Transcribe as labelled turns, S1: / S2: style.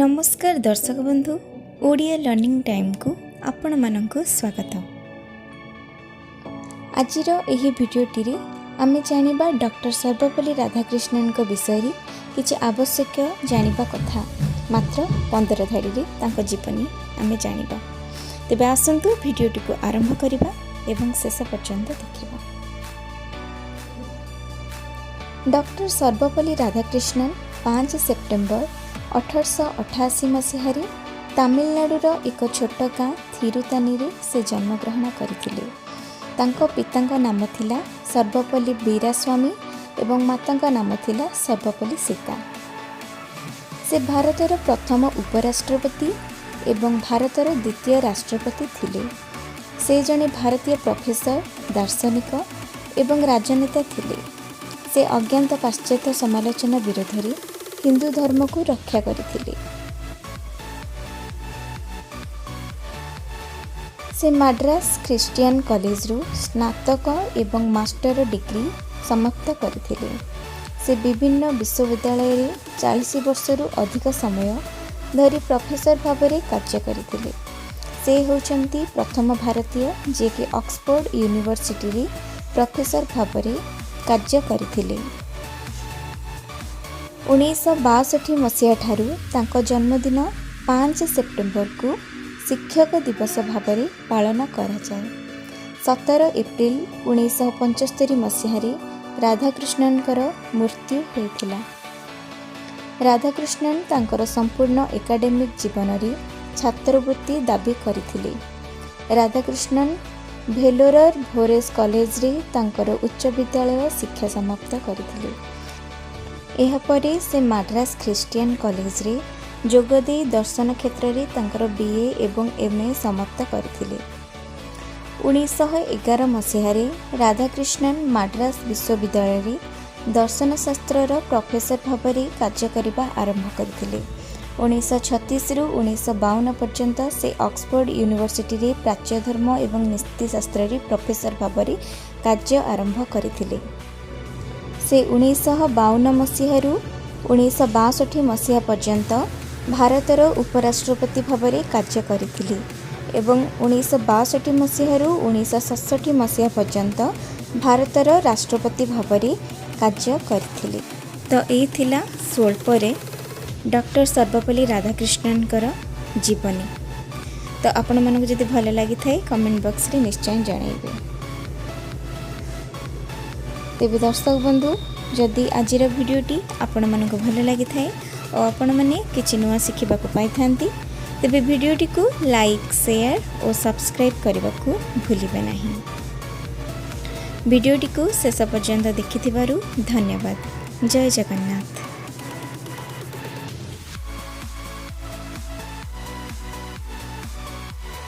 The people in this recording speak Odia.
S1: ନମସ୍କାର ଦର୍ଶକ ବନ୍ଧୁ, ଓଡ଼ିଆ ଲର୍ଣ୍ଣିଂ ଟାଇମ୍କୁ ଆପଣମାନଙ୍କୁ ସ୍ୱାଗତ। ଆଜିର ଏହି ଭିଡ଼ିଓଟିରେ ଆମେ ଜାଣିବା ଡକ୍ଟର ସର୍ବପଲ୍ଲୀ ରାଧାକୃଷ୍ଣନଙ୍କ ବିଷୟରେ କିଛି ଆବଶ୍ୟକ ଜାଣିବା କଥା। ମାତ୍ର 15 ଧାଡ଼ିରେ ତାଙ୍କ ଜୀବନୀ ଆମେ ଜାଣିବା। ତେବେ ଆସନ୍ତୁ, ଭିଡ଼ିଓଟିକୁ ଆରମ୍ଭ କରିବା ଏବଂ ଶେଷ ପର୍ଯ୍ୟନ୍ତ ଦେଖିବା। ଡକ୍ଟର ସର୍ବପଲ୍ଲୀ ରାଧାକୃଷ୍ଣନ 5 ସେପ୍ଟେମ୍ବର 1888 ମସିହାରେ ତାମିଲନାଡୁର ଏକ ଛୋଟ ଗାଁ ଥିରୁତାନିରେ ସେ ଜନ୍ମଗ୍ରହଣ କରିଥିଲେ। ତାଙ୍କ ପିତାଙ୍କ ନାମ ଥିଲା ସର୍ବପଲ୍ଲୀ ବୀରାସ୍ୱାମୀ ଏବଂ ମାତାଙ୍କ ନାମ ଥିଲା ସର୍ବପଲ୍ଲୀ ସୀତା। ସେ ଭାରତର ପ୍ରଥମ ଉପରାଷ୍ଟ୍ରପତି ଏବଂ ଭାରତର ଦ୍ୱିତୀୟ ରାଷ୍ଟ୍ରପତି ଥିଲେ। ସେ ଜଣେ ଭାରତୀୟ ପ୍ରଫେସର, ଦାର୍ଶନିକ ଏବଂ ରାଜନେତା ଥିଲେ। ସେ ଅଜ୍ଞାତ ପାଶ୍ଚାତ୍ୟ ସମାଲୋଚନା ବିରୋଧରେ ହିନ୍ଦୁ ଧର୍ମକୁ ରକ୍ଷା କରିଥିଲେ। ସେ ମାଡ୍ରାସ ଖ୍ରୀଷ୍ଟିଆନ କଲେଜରୁ ସ୍ନାତକ ଏବଂ ମାଷ୍ଟର ଡିଗ୍ରୀ ସମାପ୍ତ କରିଥିଲେ। ସେ ବିଭିନ୍ନ ବିଶ୍ୱବିଦ୍ୟାଳୟରେ 40 ବର୍ଷରୁ ଅଧିକ ସମୟ ଧରି ପ୍ରଫେସର ଭାବରେ କାର୍ଯ୍ୟ କରିଥିଲେ। ସେ ହେଉଛନ୍ତି ପ୍ରଥମ ଭାରତୀୟ, ଯିଏକି ଅକ୍ସଫୋର୍ଡ ୟୁନିଭର୍ସିଟିରେ ପ୍ରଫେସର ଭାବରେ କାର୍ଯ୍ୟ କରିଥିଲେ। 1962 ମସିହାଠାରୁ ତାଙ୍କ ଜନ୍ମଦିନ 5 ସେପ୍ଟେମ୍ବରକୁ ଶିକ୍ଷକ ଦିବସ ଭାବରେ ପାଳନ କରାଯାଏ। 17 ଏପ୍ରିଲ 1975 ମସିହାରେ ରାଧାକୃଷ୍ଣନଙ୍କର ମୃତ୍ୟୁ ହୋଇଥିଲା। ରାଧାକୃଷ୍ଣନ ତାଙ୍କର ସମ୍ପୂର୍ଣ୍ଣ ଏକାଡେମିକ୍ ଜୀବନରେ ଛାତ୍ରବୃତ୍ତି ଦାବି କରିଥିଲେ। ରାଧାକୃଷ୍ଣନ ଭେଲୋରର ଭୋରେସ୍ କଲେଜରେ ତାଙ୍କର ଉଚ୍ଚ ବିଦ୍ୟାଳୟ ଶିକ୍ଷା ସମାପ୍ତ କରିଥିଲେ। ଏହାପରେ ସେ ମାଡ୍ରାସ ଖ୍ରୀଷ୍ଟିଆନ କଲେଜରେ ଯୋଗଦେଇ ଦର୍ଶନ କ୍ଷେତ୍ରରେ ତାଙ୍କର ବି.ଏ. ଏବଂ ଏମ୍.ଏ. ସମାପ୍ତ କରିଥିଲେ। 1911 ମସିହାରେ ରାଧାକୃଷ୍ଣନ ମାଡ୍ରାସ ବିଶ୍ୱବିଦ୍ୟାଳୟରେ ଦର୍ଶନଶାସ୍ତ୍ରର ପ୍ରଫେସର ଭାବରେ କାର୍ଯ୍ୟ କରିବା ଆରମ୍ଭ କରିଥିଲେ। 1936ରୁ 1952 ପର୍ଯ୍ୟନ୍ତ ସେ ଅକ୍ସଫୋର୍ଡ ୟୁନିଭର୍ସିଟିରେ ପ୍ରାଚ୍ୟ ଧର୍ମ ଏବଂ ନୀତିଶାସ୍ତ୍ରରେ ପ୍ରଫେସର ଭାବରେ କାର୍ଯ୍ୟ ଆରମ୍ଭ କରିଥିଲେ। ସେ 1952 ମସିହାରୁ 1962 ମସିହା ପର୍ଯ୍ୟନ୍ତ ଭାରତର ଉପରାଷ୍ଟ୍ରପତି ଭାବରେ କାର୍ଯ୍ୟ କରିଥିଲେ ଏବଂ 1962 ମସିହାରୁ 1967 ମସିହା ପର୍ଯ୍ୟନ୍ତ ଭାରତର ରାଷ୍ଟ୍ରପତି ଭାବରେ କାର୍ଯ୍ୟ କରିଥିଲେ। ତ ଏଇ ଥିଲା ସ୍ୱଳ୍ପରେ ଡକ୍ଟର ସର୍ବପଲ୍ଲୀ ରାଧାକୃଷ୍ଣନଙ୍କର ଜୀବନୀ। ତ ଆପଣମାନଙ୍କୁ ଯଦି ଭଲ ଲାଗିଥାଏ, କମେଣ୍ଟ ବକ୍ସରେ ନିଶ୍ଚୟ ଜଣାଇବେ। ତେବେ ଦର୍ଶକ ବନ୍ଧୁ, ଯଦି ଆଜିର ଭିଡ଼ିଓଟି ଆପଣମାନଙ୍କୁ ଭଲ ଲାଗିଥାଏ ଓ ଆପଣମାନେ କିଛି ନୂଆ ଶିଖିବାକୁ ପାଇଥାନ୍ତି, ତେବେ ଭିଡ଼ିଓଟିକୁ ଲାଇକ୍, ସେୟାର ଓ ସବସ୍କ୍ରାଇବ୍ କରିବାକୁ ଭୁଲିବେ ନାହିଁ। ଭିଡ଼ିଓଟିକୁ ଶେଷ ପର୍ଯ୍ୟନ୍ତ ଦେଖିଥିବାରୁ ଧନ୍ୟବାଦ। ଜୟ ଜଗନ୍ନାଥ।